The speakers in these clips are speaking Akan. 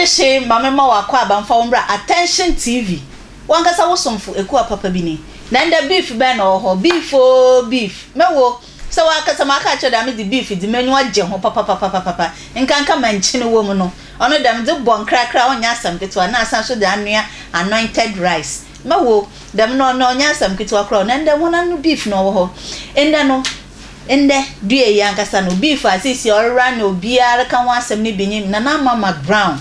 Ɔdehye ma me ma wo akwaaba mfa wo mbra Attention TV Wankasa wo somfo Ekua papa bi ni Na ndɛ beef bɛn na ɔwɔ hɔ Beef oo beef Me wo sɛ wakasa maka akyerɛ dɛ medze beef dze m'enyiwa gye ho papapapapapa Nkanka ma nkyene wɔ mu no Ɔno dɛm dze bɔ nkrakra ɔnnyɛ asɛm ketewa Na asan so dze anoa anointed rice Me wo dɛm no ɔno ɔnnyɛ asɛm ketewa koraa o Na ndɛ hɔn ano beef na ɔwɔ hɔ Ndɛ no Ndɛ dua yi ankasa no, beef a seisei ɔrewura na obiara reka ho asɛm no bi nye Nana Ama McBrown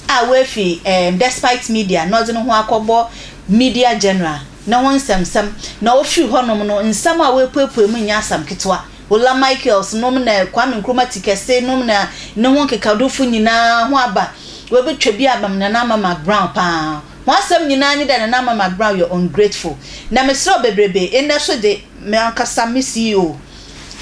a oefi ehm Despite Media na ɔdze noho akɔbɔ Media General no ho nsɛmsɛm na ofir hɔnom no nsɛm a oepuepue mu nnyɛ asɛm ketsewa. Ola Michaels nom na Kwame Nkrumah Tsikɛse nom na no ho nkekadofo nyina ho aba woebetwa bi aba ma Nana Ama McBrown paa. Ho asɛm nyina nye dɛ Nana Ama McBrown yɛ ungrateful. Na meserɛ wo beberebe, ndɛ so dze, Me ankasa me CEO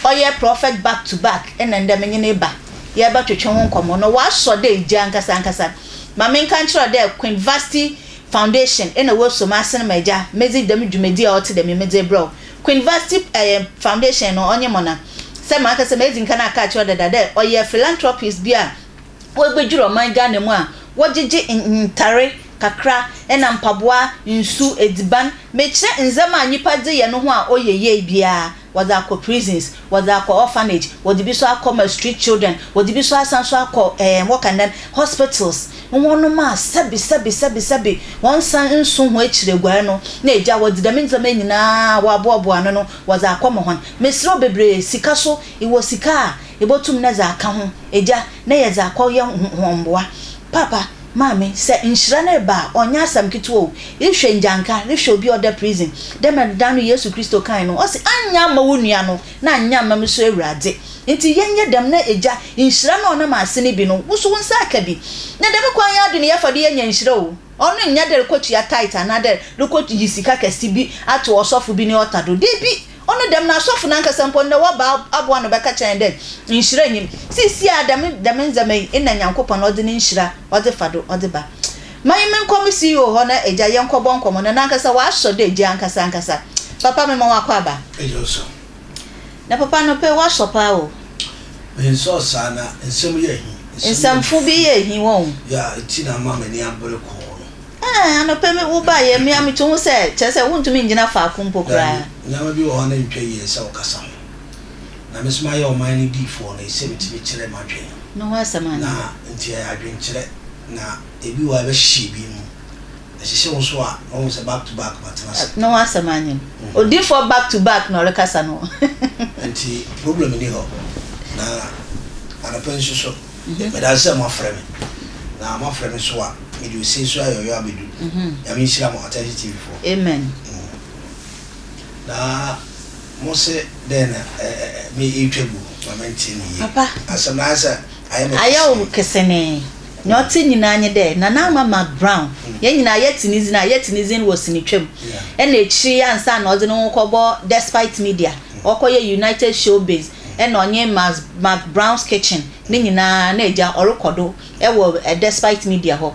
ɔyɛ prophet back to back na ndɛ menye no reba yɛrebɛtwetwe ho nkɔmbɔ no ɔasɔ dɛ egya ankasa ankasa. Ma menka nkyerɛ wo dɛ Queen Vasti Foundation na woesuo m'asen ma egya medze dɛm dwumadzi a ɔtse dɛm yi medze rebrɛ wo. Queen Vasti Foundation no ɔnye Mona sɛ mankasa medzi nkan aka akyerɛ wo dada dɛ ɔyɛ philanthropist bi a woebedwir ɔman Ghana mu a wɔgyegye ntar kakra na mpaboa, nsu, edziban, mekyerɛ ndzɛmba a nyimpa dze yɛ noho a ɔyɛ yie biara, wɔdze akɔ prisons, wɔdze akɔ orphanage, wɔdze bi so akɔ ma street children, wɔdze bi so asan so akɔ ɛɛm wɔka no dɛn, hospitals, hɔnom a sɛbe sɛbe sɛbe sɛbe hɔn nsa nnso hɔn ekyir eguar no na egya wɔdze dɛm ndzɛmba yi nyina wɔaboaboa ano no wɔdze akɔma hɔn. Meserɛ wo beberee, sika so, ewɔ sika a ebotum na dze akã ho, egya, na yɛdze akɔyɛ hɔn mboa. Paapa, maame, sɛ nhyira no reba a, ɔnnyɛ asɛm ketsewa o. Ehwɛ ngyanka, ehwɛ obi a ɔda prison, dɛ mbrɛ da no Yesu Kristo kãe no, ɔse, Annyɛ amma wo nua no, na annyɛ amma me so Ewuradze. Ntsi yɛnyɛ dɛm na egya, nhyira no a ɔnam ase no bi no, wo so wo nsa aka bi. Na dɛm kwan yi ara do na yɛfa do yenya nhyira o. Ɔno nnyɛ dɛ erokotua tithe anaadɛ erokoyi sika kɛse bi ato ɔsɔfo bi ne altar do. Dabi! Ɔno dɛm no, asɔfo no ankasa mpo ndɛ wɔba aboa ano bɛka kyerɛ hɛn dɛ nhyira nnyi mu. Seseiara dɛm dɛm ndzɛmba yi nna Nyankopɔn ɔdze ne nhyira ɔdze fa do ɔdze ba. Ma nye menkɔ me CEO hɔ na egya yɛnkɔbɔ nkɔmbɔ na nankasa ɔasɔ dɛ egya ankasa ankasa. Papa mema wo akwaaba. Egya ɔsɔ. Na papa no pɛ woasɔ paa o. Mensɔɔ saa na nsɛm yɛ ahi. Nsɛmfo bi yɛ ahi wɔn. Yeah, nti na ama m'ani abere kɔɔ no. Ɛɛ, anɔpa mi wo ba yɛ me a metu ho sɛ kyerɛ sɛ wontumi ngyina faako mpo koraa. Daabi, nneɛma bi wɔ hɔ a na ɛntwa yie sɛ wokasa ho. Na me nso mayɛ ɔman no diifoɔ no, ɛsɛ sɛ metumi kyerɛ m'adwene. No ho asɛm anaa? Na nti ɛyɛ adwenkyerɛ, na ebi wɔ hɔ a ɛbɛhyehye ebinom. Ɛhyehye wo nso a, na woahu sɛ back to back matena ase. No ho asɛm anyɛ no. Odiifoɔ back to back na ɔrekasa no. Nti problem nni hɔ. Na anɔpa yi nso so, meda ase sɛ moafrɛ me. Na moafrɛ me nso a, mede ose so ayɔyɔ abɛdu. Nyame nhyira mo Attention TV foɔ. Amen. Na mo se dɛn na me retwa gu ma mente no yie. Papa. Asɛm no ayɛ sɛ ayɛ me Ayɛ wo kesenee. Nea ɔtse nyina nye dɛ Nana Ama McBrown, hɛn nyina yɛtse ne dzin a, yɛtse ne dzin wɔ sinitwa mu. Nna ekyir yi ansaana ɔdze no ho kɔbɔ Despite Media, ɔkɔyɛ United Showbiz, nna ɔnye Max McBrown's Kitchen ne nyina na egya ɔrokɔ do wɔ Despite Media hɔ.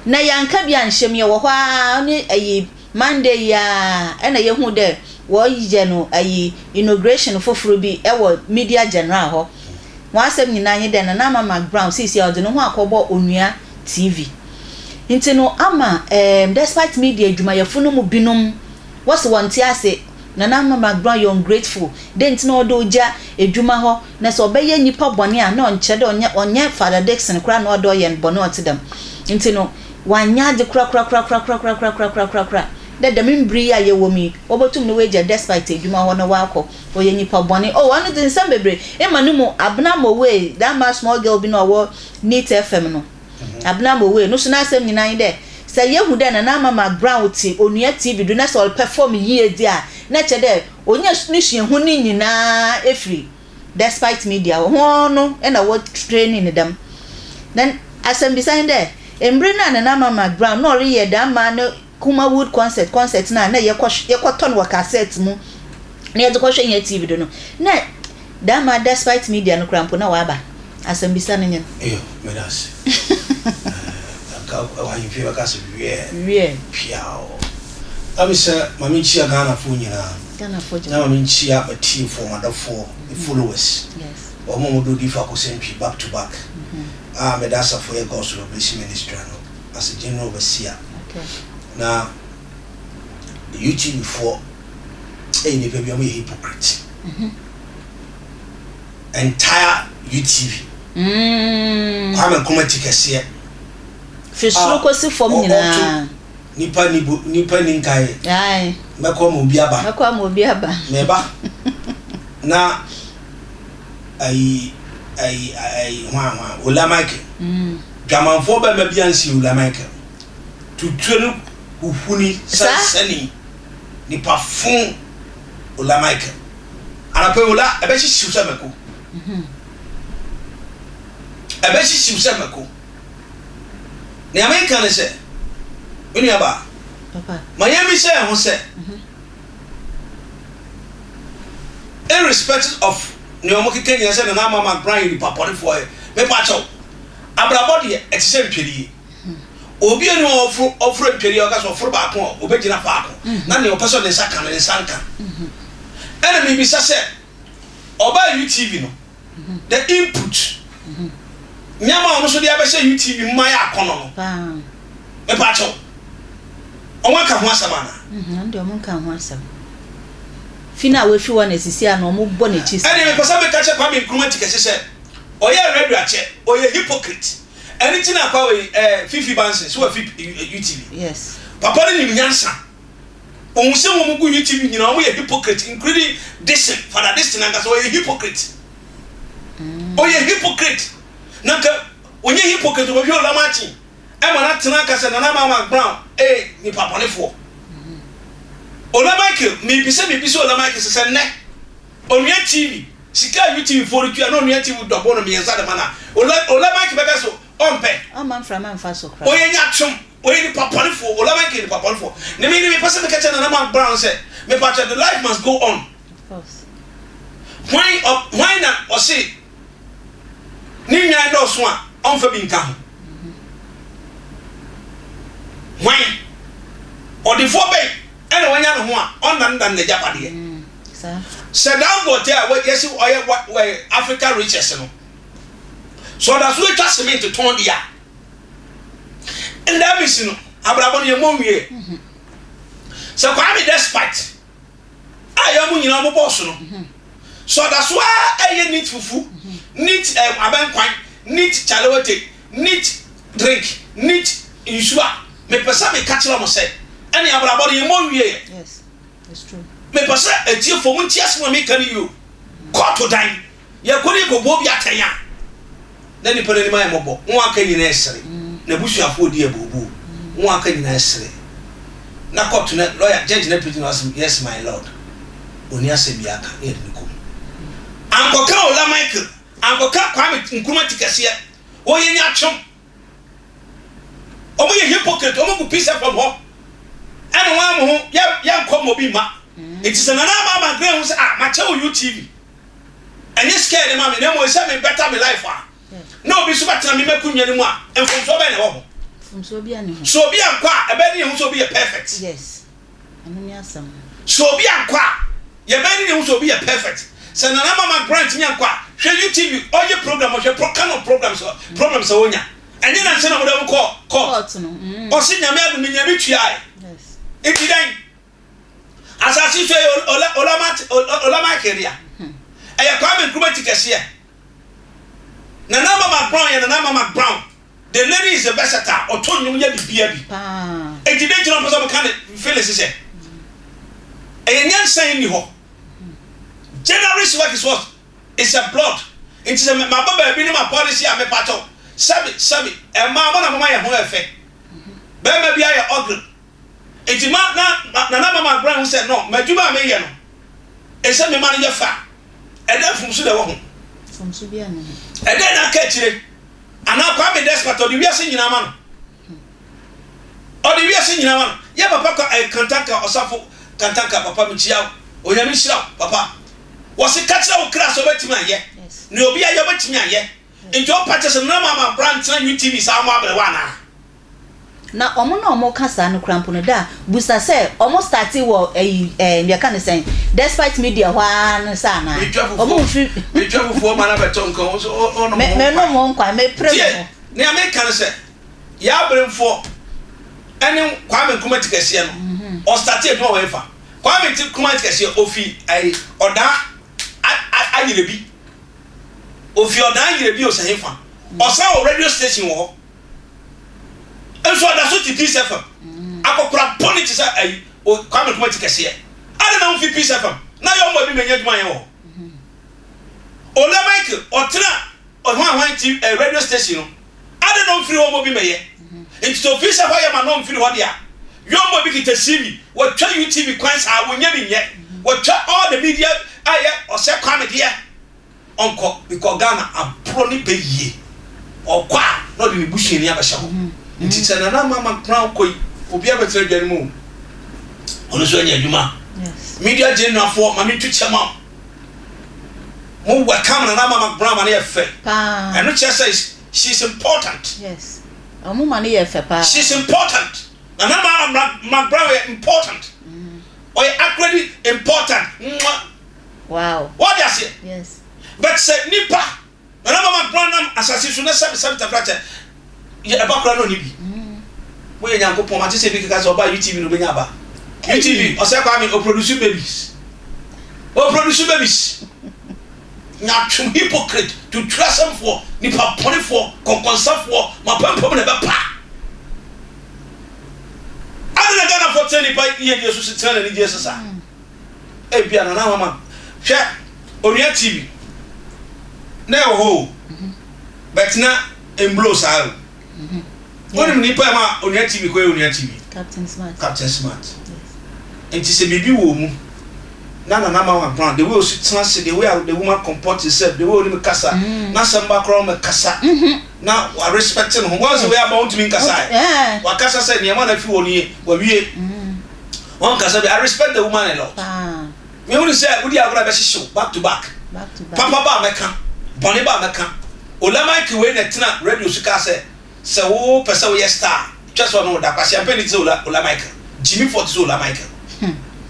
Na yɛannka bi annhyɛ mu, yɛwɔ hɔ ara ɔne ayi Monday yi ara na yehuu dɛ wɔreyɛ no ayi inauguration fofor bi wɔ Media General hɔ. Hɔn asɛm nyina nye dɛ Nana Ama McBrown sesei ɔdze noho akɔbɔ Onua TV. Ntsi no ama erm Despite Media edwumayɛfo no mu binom wɔse wɔnntse ase, Nana Ama McBrown yɛ ungrateful, dɛn ntsi na ɔwɔ dɛ ogya edwuma hɔ na sɛ ɔbɛyɛ nyimpa bɔn a nna ɔnnkyerɛ dɛ ɔnnyɛ ɔnnyɛ Father Dickson koraa na ɔwɔ dɛ ɔyɛ no bɔn a ɔtse dɛm. Ntsi no Wɔannyɛ adze korakorakorakorakorakorakorakorakora dɛ dɛm mber yi a yɛwɔ mu yi, wobotum na woegya Despite edwuma hɔ na wɔakɔ. Ɔyɛ nyimpa bɔn. Oh, ɔno dze nsɛm beberee. Ema no mu, Abena Mowei, that mad small girl bi no a ɔwɔ Neat FM no, Abena Mowei, no so n'asɛm nyina nye dɛ, sɛ yehu dɛ Nana Ama McBrown tse Onua TV do na sɛ ɔreperform yie dze a, na kyerɛ dɛ onya no suahu no nyina efir Despite media hɔn no na wɔ training no dɛm. Then asɛmbisa nye dɛ, mber no a Nana Ama McBrown nna ɔreyɛ dɛm maa no Kumawood concert concert no a nna yɛkɔ yɛkɔtɔ no wɔ cassette mu na yɛdze kɔhwɛ hɛn TV do no, nna dɛm maa Despite media no koraa mpo nna ɔaba? Asɛmbisa no nye no. Eyo, meda ase. Anka wɔ ahemfie bɛka sɛ wiɛ. Wiɛ. Piaw. Ɛmi sɛ ma menkyia Ghanafoɔ nyinaa. Ghanafoɔ gye Na ma menkyia m'atiefoɔ, m'adɔfoɔ, me followers. Yes. Wɔn a wɔdɔ Odiyifoɔ Akosantwi back to back. A meda asafo yɛ God's Revelation Ministry ano as a general overseer. Na UTV foɔ ɛyɛ nnipa bi a wɔyɛ hypocrite. Entire UTV. Kwame Nkrumah ti kɛseɛ. Firi soro kɔsi fam nyinaa. Nipa ni bo nipa ni nkae. Ae. Mɛkɔ ama obi aba. Mɛkɔ ama obi aba. Mɛba na ayi ayi ayi hwan hwan Ola Michael. Dwamanfoɔ bɛma bi ansi Ola Michael. Tutuo no huhuni sansani nipa fon Ola Michael. Anɔpa yi Ola ɛbɛhyehyew sɛ mako. Ɛbɛhyehyew sɛ mako. Nea mereka ne sɛ, me nuabaa, ma yɛmmisa yɛn ho sɛ, irrespective of nea wɔkeka nyinaa sɛ Nana Ama McBrown yɛ nipa bɔnefoɔ ɛ, mepa kyɛw, abrabɔ deɛ ɛte sɛ ntwɛrie. Obi ani hɔ a ɔforo ɔforo ntwɛrie a ɔka sɛ ɔforo baako a ɔbɛgyina faako na nea ɔpɛ sɛ ɔde ne nsa ka no ne nsa nka. Ɛna mebisa sɛ, ɔbaa UTV no, the input nneɛma a ɔno nso de abɛhyɛ UTV mu ma ayɛ akɔnɔ no mepa kyɛw wɔn aka ho asɛm ana. Ɛno deɛ wɔn nka ho asɛm fi no a wafi hɔ na sisi a na wɔn bɔ n'akyi saa. Ɛdeɛ mepɛ sɛ meka kyɛ Kwame Nkrumah ti kɛse sɛ ɔyɛ radio akyɛ ɔyɛ hypocrite ɛno ti na akwa wei ɛɛ Fifi Banson so wafi UTV yes papa no nim nyansa. Ohun sɛ wɔn gu UTV nyinaa wɔn yɛ hypocrite including Dixon, Father Dixon ankasa ɔyɛ hypocrite. Ɔyɛ hypocrite. Na nka ɔnyɛ hypocrite ɔbɛhwɛ Olamakye ɛma no atena aka sɛ Nana Ama Brown ɛyɛ nipa bɔnefoɔ. Ola Michael, mebisa biribi sɛ Ola Michael sɛ sɛ nnɛ Onua TV sika a UTV foɔ no tua na Onua TV dɔbɔ no mmiɛnsa de ma no a Ola Ola Michael bɛka sɛ ɔmpɛ. Ɔmma mframa mfa so koraa. Ɔyɛ nyatwom. Ɔyɛ nipa bɔnefoɔ, Olamide yɛ nipa bɔnefoɔ. Ne me ne mepɛ sɛ meka kyerɛ Nana Mark Brown sɛ, mepakyɛ the life must go on. Hwan ɔ hwan na ɔse ne nnwan dɔɔso a ɔmfa bi nka ho? Hwan? Ɔdefoɔ bɛn ɛna wanya ne ho a ɔnnanedane n'agyapadeɛ? Sɛ Dangote a yɛse ɔyɛ Africa richest no, sɛ ɔda so atwa cement tɔn deɛ a, Ndɛ misi no, abrabɔ no yɛmmɔ nwie. Sɛ Kwame Despite a yɛn mo nyinaa mo bɔɔso no, sɛ ɔda so ara ɛyɛ neat fufu, neat eh, abɛnkwan, neat chalewete, neat drink, neat nsuo a, mepɛ sɛ meka kyerɛ mo sɛ, ɛne abrabɔ no yɛmmɔ nwie yɛ. Mepɛ sɛ atiefoɔ mo ntie asɛm a meka no yie o. Kɔɔto dan. Yɛkɔ ne yɛkɔbu obi atɛn a, na nipa no anim ayɛ mmɔbɔ, wɔn a aka nyinaa resere, n'abusuafoɔ redi abooboo, wɔn a aka nyinaa resere. Na kɔɔto no, lɔya, judge no apirikyi no asɛm, yes my lord, ɔnni asɛm biara ka, na yɛde no kɔ mu. Ankɔka Ola Michael, ankɔka Kwame Nkrumah tikɛseɛ, wɔyɛ nyaatwom, wɔn yɛ hypocrite, wɔn gu Peace FM hɔ, ɛna wɔn a mo ho, yɛ, yɛnkɔ ma obi mma. Nti sɛ Nana Ama Amagrɛ hu sɛ, ah, makyɛ wɔ UTV, Ɛnyɛ sika yɛde ma me na mmom sɛ me better me life a na obi nso bɛtena me m'akunnwa no mu a, mfomsoɔ bɛn na ɛwɔ ho? Mfomsoɔ biara nni ho. Sɛ obi ankɔ a, ɛbɛyɛ den yɛhu sɛ obi yɛ perfect? Yes, ɛno ne asɛm no. Sɛ obi ankɔ a, yɛbɛyɛ den yɛhu sɛ obi yɛ perfect? Sɛ Nana Mama Grant nya nkɔ a, hwɛ UTV, ɔyɛ program, ɔhwɛ pro, kind of programs, problems a ɔnya. Ɛnyɛ nansa na wɔde wɔn kɔɔ court. Court no. Mm. Ɔse Nyame adom menya bi tuae. Yes. Nti dɛn? Asase so ɛyɛ Ola Ola Ola Michael dea. Ɛyɛ Kwame Nkrumah ti kɛseɛ. Nana Ama McBrown yɛ Nana Ama McBrown. The lady is a versatile. Ɔto nnwom yɛ bibia bi. Enti dɛn nti na ɔmpɛ sɛ ɔbɛka ne feelings sɛ ɛyɛ nyansa nni hɔ. Generous work is what? It's a blood. Nti sɛ maba baabi ne ma policy a mepakyɛw sɛbi sɛbi ɛmaa mo na moma yɛn ho ɛfɛ. Bɛrima bi ayɛ ugly. Nti ma na Nana mama Brian hu sɛ no m'adwuma a meyɛ no ɛsɛ mema no yɛ fɛ a, ɛdɛn mfomso na ɛwɔ ho? Mfomso biara nni ho. Ɛdɛn na aka akyire? Anaa Kwame Despite ɔde wiase nyinaa ma no? Ɔde wiase nyinaa ma no. Yɛ papa kwa eh, Kantanka, Ɔsafo Kantanka, papa mekyia wo. Onyame nhyira wo, papa. Wɔse ka kyerɛ wo kra sɛ ɔbɛtumi ayɛ. Nea obi ayɛ ɔbɛtumi ayɛ. Nti ɔpa kyɛ sɛ Nana mama Brian tena UTV saa mmɔ aberewa anaa? Na ɔmo na ɔmo ka saa no koraa mpo no da a, busa sɛ ɔmo starte wɔ ɛyi ɛɛ yɛka no sɛn, Despite Media hɔ ara no sɛ anaa? Metwa Ɔmo fufuo mfiri. Metwa fufuo ma no abɛtɔ nka wo nso wo wonom Me ho menom nkwan. ho nkwan, mepere me Tie! ho. Nea meka ne sɛ, Yaa Aberemfoɔ ne Kwame Nkrumah Tikɛseɛ no, ɔstartee adwuma wɔ hefa? Kwame Nkrumah Tikɛseɛ, ɔfi ɛyi Ɔdaa a a Ayerɛbi. Ɔfi Ɔdaa Ayerɛbi o sɛ hefa. Ɔsan wɔ radio station wɔ hɔ. Nso ɔda so te Peace FM. Akɔkora bɔne te sɛ ayi o Kwame Nkrumah ti kɛseɛ. Adɛn na womfi Peace FM na yɛ ɔmo bi mɛnya adwuma anyɛ wɔ hɔ? Ola Michael ɔtena hwan hwan ti eh, radio station no. Adɛn na ɔmfiri hɔ ɔmo bi mɛyɛ? Nti sɛ ofiri sɛ hɔ yɛ ma na ɔmfiri hɔ deɛ a, yɛ ɔmo bi kita CV, wɔtwa UTV kwan saa, wɔnyɛ bi nyɛ. Wɔtwa all the media a ɛyɛ ɔsɛ Kwame deɛ. Ɔnkɔ because Ghana aborɔ ne bɛ yie. Ɔkɔ a na ɔde ne busuani abɛhyɛ hɔ. Nti sɛ Nana Ama Macbrown kɔ yi, obiara bɛtena dwa no mu o. Ɔno nso anya adwuma. Media general foɔ ma mentu kyɛ ma mo. Mo welcome Nana Ama McBrown ma no yɛ fɛ. Ɛno kyerɛ sɛ she is important. Yes. Ɔmo ma no yɛ fɛ paa. She is important. Nana Ama McBrown yɛ important. Ɔyɛ accurately important. Mwah. Wow. Wate aseɛ? Yes. But sɛ nipa, Nana Mama Brown nam asase so na sɛbi sɛbi tafra kyɛ, yɛ ɛba koraa na ɔni bi. Mo yɛ Nyankopɔn, mate sɛ bi keka sɛ ɔba UTV na ɔbɛnya aba. UTV, ɔsɛ Kwame, ɔproduce babies. Ɔproduce babies. Nyatwom hypocrite, tutura asɛmfoɔ, nipa bɔnefoɔ, kɔnkɔnsafoɔ, mo apampam na ɛbɛpa. Adɛn na Ghanafoɔ tena nipa yiedie so se tena n'anigyeɛ so saa? Ebia Nana Mama hwɛ Onua TV na ɛwɔ hɔ o but na emblow saa o. Wonim nipa ɛma Onua TV kɔyɛ Onua TV? Captain Smart. Captain Smart. Nti sɛ biribi wɔ mu na Nana Mama Brown the way osi tena ase the way a the woman comport herself the way onim kasa na asɛm ba koraa ɔmɛ kasa na wa respect ne ho wɔn sɛ wei aba wɔntumi nkasa ɛ wakasa sɛ nneɛma na afi wɔ no yie wawie. Wɔn kasa bi, I respect the woman a lot. Me hu sɛ wodi agorɔ a ɛbɛhyehye wo back to back. Papa ba a mɛka, bɔne ba a mɛka. Ola Mike wei na ɛtena radio so kaa sɛ, sɛ wo pɛ sɛ woyɛ star a, twa sɛ ɔne wo da. Kwasi Ampɛ ni te sɛ Ola, Ola Michael. Jimmy foɔ te sɛ Ola Michael.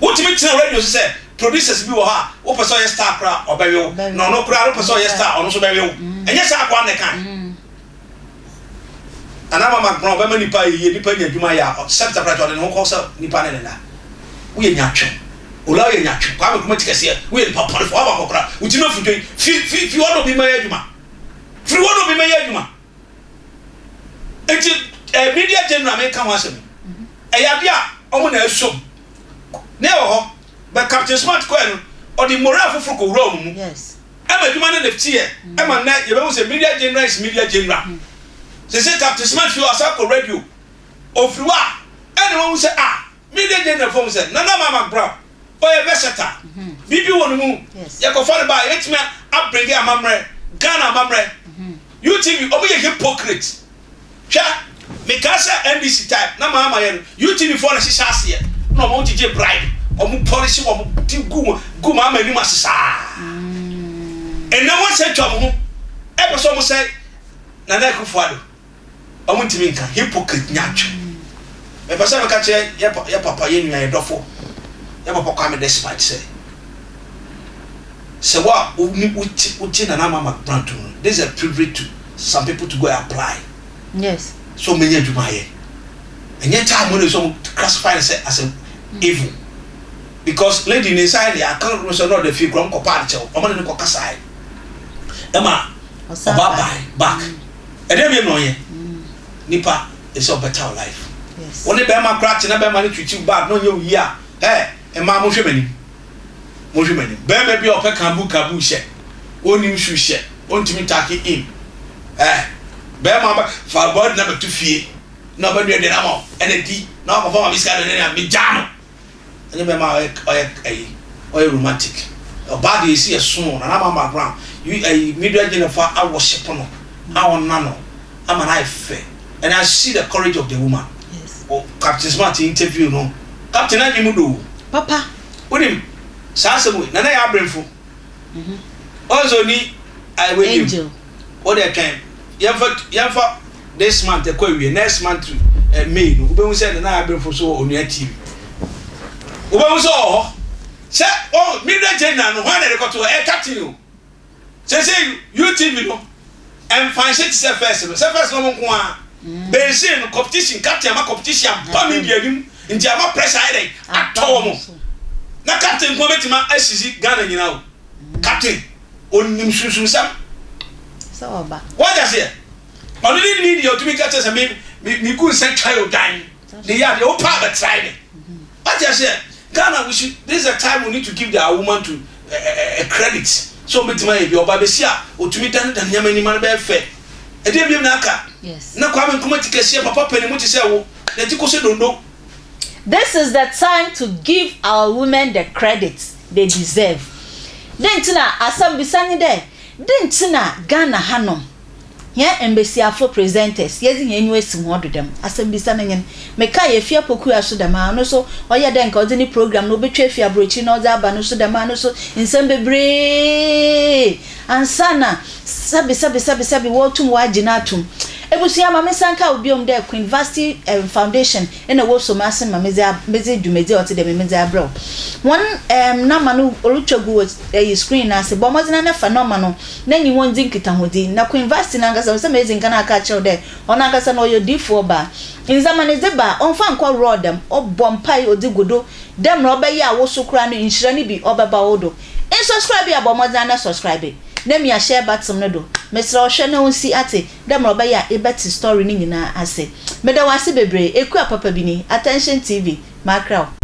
Wotumi tena radio so sɛ producers bi wɔ hɔ a, wopɛ sɛ ɔyɛ star koraa a, ɔbɛwe wo. Na ɔno koraa no pɛ sɛ ɔyɛ star a, ɔno nso bɛwe wo. Ɛnyɛ saa akoa no na ɛkae. Nana Ama McBrown bɛma nipa ayɛ yie, nipa nya adwuma yɛ a, sɛpta prɛte ɔde ne ho kɔ sɛ nipa ne ne nna. Woyɛ nyatwom. Ola woyɛ nyatwom. Kwame Nkrumah ti kɛseɛ, woyɛ nipa bɔnefoɔ, woaba akɔkora, wo ti no afu dwen. Fi, fi, fi hɔ na obi mmɛyɛ adwuma. Firi hɔ na obi mmɛyɛ adwuma. Nti, eh, media general meka ho asɛm yi, ɛyɛ adeɛ a wɔn na ɛsom. Ne ɛwɔ hɔ, but Captain Smart kɔɛ no, ɔde moral foforɔ kɔwura wɔn mu. Yes. Ɛma adwuma no lifte yɛ. Ɛma nnɛ yɛbɛhu sɛ media general is media general. Sese Captain Smart fi hɔ asan kɔ radio. Ofiri hɔ a, ɛna wahu sɛ ah, media general foɔ hu sɛ Nana Ama McBrown, ɔyɛ versatile. Biribi wɔ ne mu. Yɛkɔfa no ba a, yɛbɛtumi abringe amammerɛ, Ghana amammerɛ. UTV, wɔyɛ hypocrite. Hwɛ, mekaa sɛ NDC time na Mahama yɛ no, UTV foɔ na hyehyɛ aseɛ na wɔn gyegye bribe, wɔn polish wɔn ti gu gu Mahama anim ase saa. Ɛnɛ wɔn asɛ atwa wɔn ho ɛpɛ sɛ wɔn sɛ Nana Akufo Addo, wɔn ntumi nka, hypocrite nyatwe. Mepɛ sɛ meka kyerɛ yɛ yɛ papa, yɛ nua, yɛ dɔfo, yɛ papa Kwame Despite sɛ, sɛ wo a wogye wogye Nana Ama McBrown tom no, this is a privilege to some people to go and apply. Yes. Sɛ ɔmɛnya adwuma ayɛ. Ɛnyɛ time no sɛ ɔmo classify no sɛ as a evil. Because lady ne nsa ayɛ ne aka no sɛ na ɔda fie kura ɔmo kɔ paa ne kyɛw. Ɔmo ne no kɔ kasae. Ɛma ɔba bae back. Ɛdeɛ biem na ɔyɛ. Nipa ɛsɛ ɔbɛta wo life. Yes. Wo ne bɛrima koraa te na bɛrima no treat you bad na ɔnyɛ wo yie a, ɛɛ mmaa monhwɛ m'anim. Monhwɛ m'anim. Barima bi a ɔpɛ kambu kabu hyɛ, ɔnnim shoe hyɛ, ɔntumi ntake in. Eh, barima bɛ fa body na bɛto fie na ɔbɛnoa aduane ama wo ɛna di na wakɔfa maame sika de ne nea megyaa no. Ɛnyɛ barima a ɔyɛ ɔyɛ ɛyi ɔyɛ romantic. Ɔbaa deɛ esi ɛso na n'ama background yi ɛyi media gyina fa awɔship no a ɔna no ama no ayɛ fɛ and I see the courage of the woman. Yes. O Captain Smart interview no Captain adwene mu dɔ o. Papa. Wonim saa asɛm wei Nana yɛ abenfo Ɔn sɛ ɔni wei bio Angel. Wo deɛ twɛn yɛmfa yɛmfa this month ɛkɔ awie next month May no, wobɛhu sɛ Nana Abenfo so wɔ Onua TV. Wobɛhu sɛ ɔwɔ hɔ. Sɛ oh, Media General no, hwan na ɛde kɔto hɔ? Ɛyɛ captain o. Seesei UTV no, ɛmfa nhyɛ te sɛ first no. Sɛ first no ɔmo nko ara. Bɛnsee no, competition, captain ama competition aba media no mu, nti ama pressure ayɛ dɛn? Atɔ wɔn. Na captain nko ara bɛtumi asisi Ghana nyinaa o. Captain, onim sunsumsɛm. Sɛ ɔba. Wate aseɛ? Ɔno ne media otumi ka kyerɛ sɛ me me me gu nsa twa odwan. Ne yɛ adeɛ wopɛ a bɛtrae me. Wate aseɛ? Ghana we should this is the time we need to give the our woman to a, a, a credit. So ɔbɛtumi ayɛ bi ɔba bɛsi a otumi dane dane nneɛma anim ano bɛyɛ fɛ. Ɛdeɛ biom na aka. Yes. Na Kwame Nkrumah ti kɛseɛ papa pɛ ne mu te sɛ wo. Na ti kɔ sɛ dondo. This is the time to give our women the credit they deserve. Dɛn nti na asɛmbisa nye dɛ, dɛn ntsi na Ghana hanom hɛn mbasiafo presenters yɛdze hɛn enyiwa esi hɔn do dɛm? Asɛmbisa no nye no. Mekae Efia Pokuaa so dɛm ara, ɔno so ɔyɛɛ dɛ nka ɔdze ne program no obetwa efi aborɔkyir na ɔdze aba no so dɛm ara no so nsɛm beberee ansaana sɛbe sɛbe sɛbe sɛbe wɔrotum wɔagye no ato mu. Ebusua, ma mensan nkaa wo bio dɛ Queen Vasti Foundation nna wosuo m'asen ma medze ab medze dwumadzi a ɔtse dɛm yi medze abrɛ wo. Hɔn erm nɔma no orutwa gu wɔ eyi screen no ase. Bɔ mbɔdzen ara na fa nɔma no na nye hɔn ndzi nkitahodzi. Na Queen Vasti nankasa, ɔsɛ medzi nkan aka akyerɛ wo dɛ ɔnankasa no ɔyɛ odiyifoɔ baa. Ndzɛmba no edze ba a, ɔmmfa nnkɔ raw dɛm, ɔbɔ mpae odzi gu do dɛ mbrɛ ɔbɛyɛ a wo so koraa no nhyira no bi ɔbɛba wo do. Nsubscribe a bɔ mbɔdzen ara na subscribe na mia share button no do. Meserɛ wo hwɛ na onsi atse Dɛ mbrɛ ɔbɛyɛ a ebɛtse story no nyina ase. Meda wo ase beberee, Ekua papa bi ni, Attention TV, makra wo.